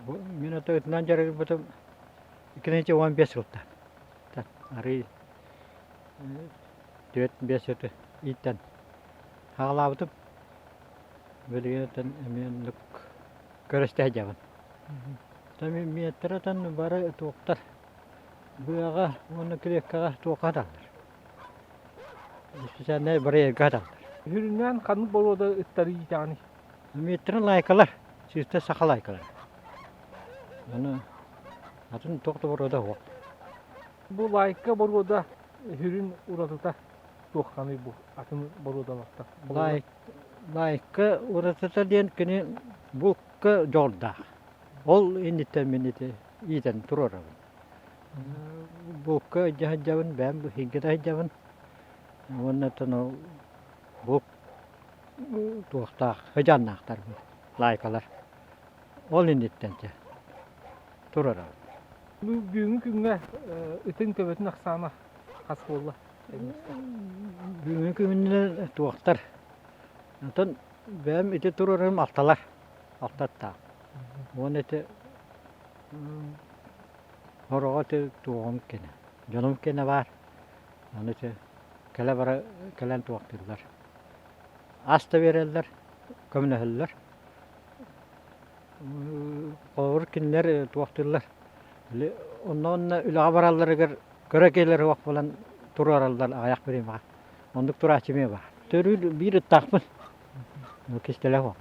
Бу мин ытынан дьарыгырбытым 2015 сылтан. Арыы 4-5 ыты ииттэн хаалаабытым. Билигин эмиэ оннук көрөстө сылдьабын. Миэттэрэтэн бары туохтар быаҕа уонна клеткаҕа туохха сыталлар. Специальнай барьерга сыталлар. Сүрүннээн ханнык боруода ыттары иитэҕиний? Миэттэрин лайкалар, чисто саха лайкалар. Аны атын туох да боруода суох. Бу лайка боруода сүрүн уратыта туохханый бу атын боруодалартан? Лайка уратыта диэн кини булка дьоҕурдаах. Ол инниттэн мин ити иитэн туруорабын. Булка илдьэ сылдьабын, бэйэм иһирдьэ да сылдьабын. Уонна оттон ол булт туохтаах, сыдьааннаахтар лайкалар. Ол инниттэн чэ туруорабын. Бүгүҥҥү күҥҥэ ытыҥ төбөтүн ахсаана хас буолла? Бүгүҥҥү күҥҥэ туохтар. Онтон бэйэм ити туруорарым алталар. Алтаттаах. Уонна ити Хороҕо ити туоҕум кэнэ, дьонум кэнэ баар. Ону ити кэлэ-бара кэлэн туохтууллар. Ас да биэрэллэр, көмөлөһөллөр. Холобур кинилэр туохтууллар, били онно-онно үлэҕэ баралларыгар кыра киһилэр суох буолан туруораллар аҕыйах бириэмэҕэ. Оннук турааччы эмиэ баар. Төрүүр биир ыттаахпын. Кистэлэ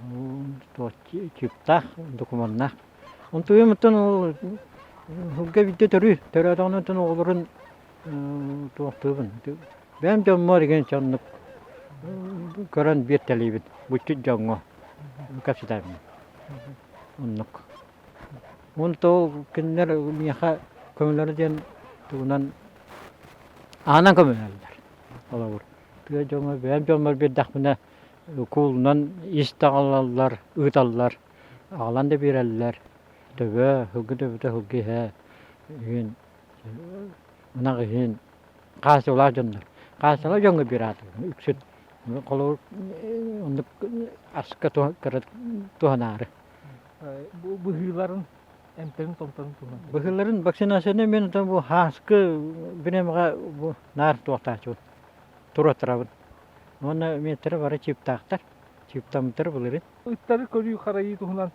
суох. Чиптаах, докумуоннаах. Онтуйум оттон ол сылга биирдэ төрүү, төрөөтөҕүнэ оттон оҕолорун туохтуубун. Бэйэм дьоммор игин соннук көрөн биэртэлиибин буччут дьоҥҥо кэпсэтэммин. Оннук. Онто ол кинилэр миэхэ көмөлөрө диэн тугунан аанан көмөлөһөллөр. Холобур, тыа дьоҥҥо бэйэм дьоммор биэрдэхпинэ куулунан ис таҕалаллар, ыыталлар. Аҕалан да биэрэллэр. Төбө, сылгы төбөтө сылгы иһэ иһин, ынах иһин хаачыстыбалаах дьоннор. Хаачыстыбалаах дьоҥҥо биэрэ үксүн холобур оннук аска туһанаары. Бу быһыыларын, эмтэрин-томторун туһунан. Быһыыларын вакцинацияны мен бу хааскы бириэмэҕэ бу наар туохтааччыбын, туруоттарабын. Уонна миэттэрэ бары чиптаахтар, чиптаммыттар былырыын. Ыттары көрүү-харайыы туһунан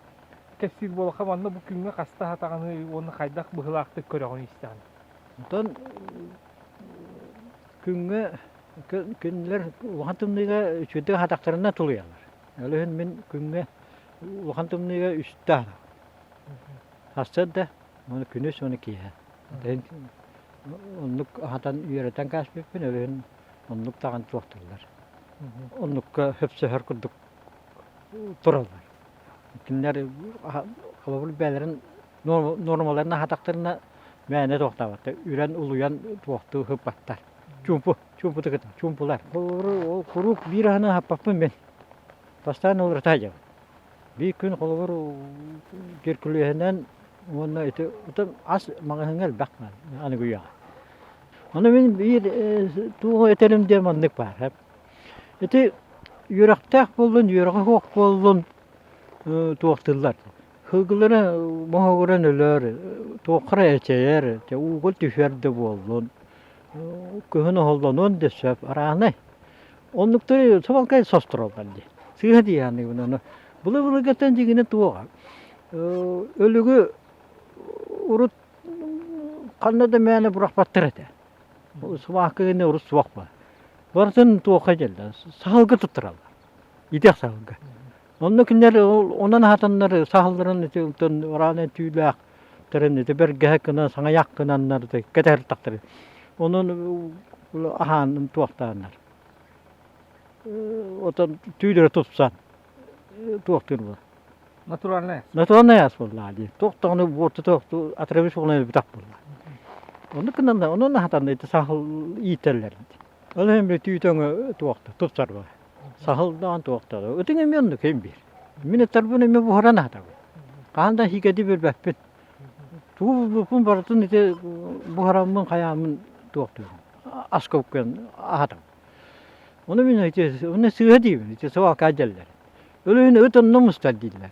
кэпсиир буоллахха, манна бу күҥҥэ хаста аһатаҕыный уонна хайдах быһыылаахтык көрөҕүн-истэҕин? Онтон күҥҥэ кинилэр улахан тымныыга үчүгэйдик аһатахтарына тулуйаллар. Ол иһин мин күҥҥэ улахан тымныыга үстэ аһатабын. Сарсыарда уонна күнүс уонна киэһэ. Оннук аһатан үөрэтэн кээспиппин, ол иһин оннук даҕаны туохтууллар. Оннукка сөпсөһөр курдук тураллар. Кинилэр холобур бэйэлэрин нуормаларын аһатахтарына мээнэ туохтаабаттар, үрэн улуйан туохтуу сыппаттар. Чуумпу, чуумпутук ытар, чуумпулар. Холобур, ол куруук биир аһаны аһаппаппын мин. Бастаан уларыта сылдьабын. Биир күн холобур геркулеһинэн уонна ити ас маҕаһыыҥҥа элбэх аныгы үйэҕэ. Ону мин биир туох этэрим диэн маннык баар. Ити үөрэхтээх буоллун, үөрэҕэ суох буоллун туохтууллар. Сылгылары моһуогуран өлөр, туохха эрэ эчэйэр, ууга түһэр да буоллун, кыһын оһоллонуон да сөп, арааһынай. Оннуктары сабалкай состороллор дии. Сыыһа дии саныыбын ону. Былыр-былыргыттан дьиҥинэ туоҕа. Өлүгү урут ханна да мээнэ бырахпаттар этэ. Сыбаакка гэнэ урут суох баар. Барытын туохха дьэллэр, саһылга туттараллар. Итэх саһылга. Онно кинилэр онон аһатаннар саһылларын ити ыраана түүлээхтэрин ити бэргэһэ гынан саҥайах гынаннар кэтэһэр тахтар. Онон аһаан туохтааннар. Отон түүлэрэ тупсан туохтуур буолар. Натуральный. Натуральный ас буоллаҕа дии. Туох даҕаны буорту туох отравить буолан өлбүтэх буолла. Оннук гынан онон аһатан ити саһыл иитэллэр. Ол иһин бүтүү өҥө туохта тупсар буолар. Саһылдаан туохта. Ытыҥ эмиэ оннук иһин биир. Мин ыттарбын эмиэ буһаран аһатабын. Хаһан да хиикэди билбэппин. Тугу булбуппун барытын ити буһараммын хайааммын туохтуубун. Аска уккуйан аһатабын. Ону мин ити, ону сыыһа диибин, ити сыбаалка дьэллэр. Өлүһүн ыт онно мустар дииллэр.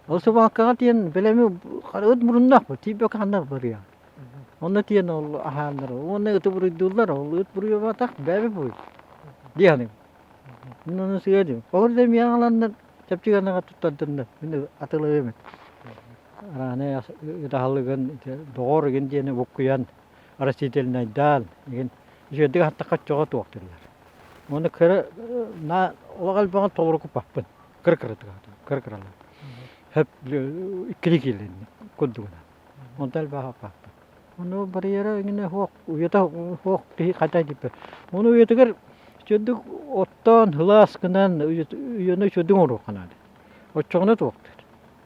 Ол собаакаҕа тиийэн бэлэми ыт муруннаах тиийбэккэ ханна барыаҕай. Онно тиийэн ол аһааннар уонна ыты буруйдууллар, ол ыт буруйа бэйэбит буруй дии саныыбын. Мин ону сыыһа диибин. Олор да эмиэ аҕаланнар чэпчэки гына туттардыннар, мин атылыым эт. Арааны ытаһалыгын доҕор игин диэни буккуйан растительнайдаан игин үчүгэйдик аһаттахха оччоҕо туохтууллар. Уонна кыра на олох элбэҕин толору куппаппын. Кыра кыратык кыра кыралаан. Хөп иккили киилэнни курдугунан. Онтон элбэх аппаппын. Ону барыйара иҥинэ суох уйата суох киһи хайдах диэппэр. Ону уйатыгар үчүгэйдик оттоон сылаас гынан уйаны үчүгэйдик оҥоруохха наада. Оччоҕуна туохтуур.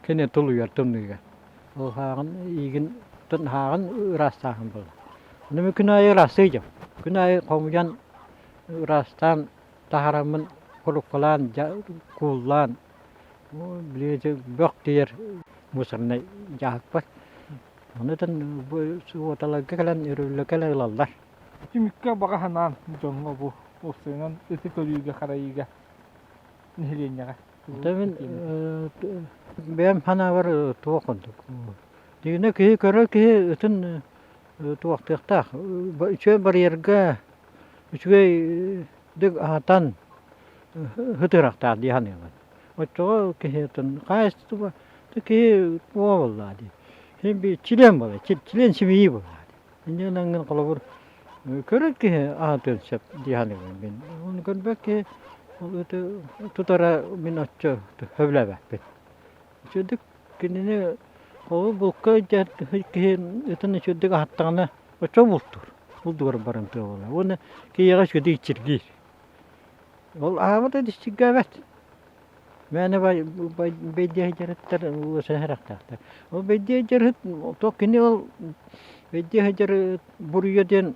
Кини тулуйар тымныыга. Ол хааҕын иигин хааҕын ыраастааһын буолар. Ону мин күн аайы ыраастыы дьом. Күн аайы хомуйан ыраастаан таһараммын холуккалаан кууллаан били бөх тиийэр мусорнай дьааһыкпар. Ону бу субуоталарга кэлэн өрөбүллэргэ кэлэн ылаллар. Түмүккэ баҕа санаан дьоҥҥо бу уопсайынан ыты көрүүгэ-харайыыга нэһилиэнньэҕэ Мин бэйэм санаабар туох курдук. Дьиҥинэ киһи көрөр киһи ытын туохтуохтаах. Үчүгэй барьерга үчүгэйдик аһатан ытырахтаах дии саныыбын. Оччоҕо киһи ытын хаһаайыстыба киһи туоҕа буоллаҕа дии. Син биир чилиэн буолар, чилиэн симийии буоллаҕа дии. Инньэ гынан холобур көрөр киһи аһатыан сөп дии саныыбын мин. Ону көрбөт киһи ол ыты тутара мин оччо сөбүлээбэппин. Үчүгэйдик кинини холобур булка киһи ытын үчүгэйдик аһаттаҕына оччо бултуур. Булдугар баран тыа буолар. Уонна киһиэхэ үчүгэйдик иччиргиир. Ол аһаабыт иччиргээбэт. Мээнэ бэйдиэ дьарыттар сэрэхтээхтэр. Ол бэйдиэ дьарыт то кини ол бэйдиэ дьарыт буруйа диэн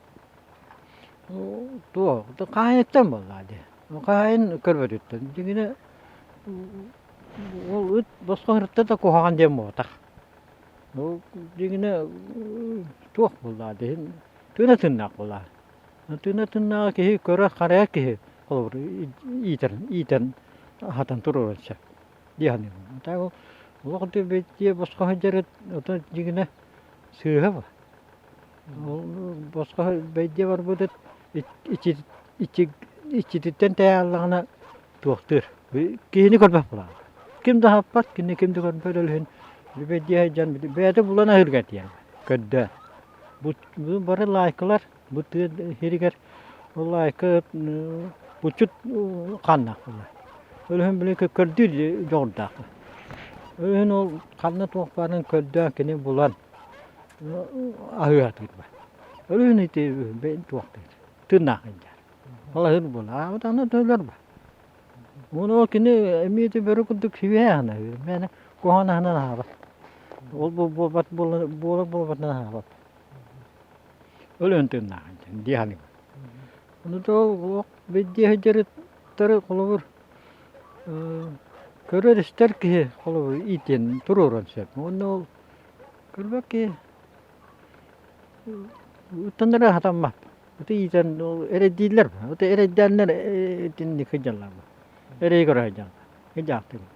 туох хаһаайыттан буоллаҕа дии. Хаһаайын көрбөтүттэн. Дьиҥинэ ол ыт босхо сырытта да куһаҕан диэн буолбатах. Ол дьиҥинэ туох буоллаҕа дии тыына тыыннаах буоллаҕа. Тыына тыыннааҕы киһи көрөр-харайар киһи холобур иитэн иитэн аһатан туруоран сөп дии саныыбын. Так ол олох дьиэ босхо сылдьар ото дьиҥинэ сыыһа бу. Ол босхо бэйдиэ барбыт иччититтэн тэйэ хааллаҕына туохтуур. Киһини көрбөх буолаҕын. Ким да аһаппат, кини ким да көрбөт ол иһин бэйдиэ сылдьан бэйэтэ булан аһыырга тиийэр көрдөөн. Бу бары лаайкалар Бу тыа сиригэр ол лаайка булчут хааннаах буолар. Ол иһин били көрдүүр дьоҕурдаах. Ол иһин ол ханна туох баарын көрдөөн кини булан аһыы сатыыр. Ол иһин ити туохтуур тыыннаах сылдьар. Ол аһыыр буолар. Аабыт аны төлөр ба. Уонна ол кини эмиэ ити бөрө курдук сибиһэ аһына. Мээнэ куһаҕан аһынан аһаабат. Ол буолбат буолар буолбатынан аһаабат. Өлөн тыыннааҕын дии саныыбын. Ону да ол бэйдиэ сылдьарыттары холобур көрөр-истэр киһи холобур иитиэн туруоруон сөп. Уонна ол көрбөт киһи ыттанара сатаммат. Ыты иитэн ол эрэйдииллэр. Ыты эрэйдээннэр итинник сылдьаллар. Эрэйи көрө сылдьаллар. Сылдьаахтыыбын.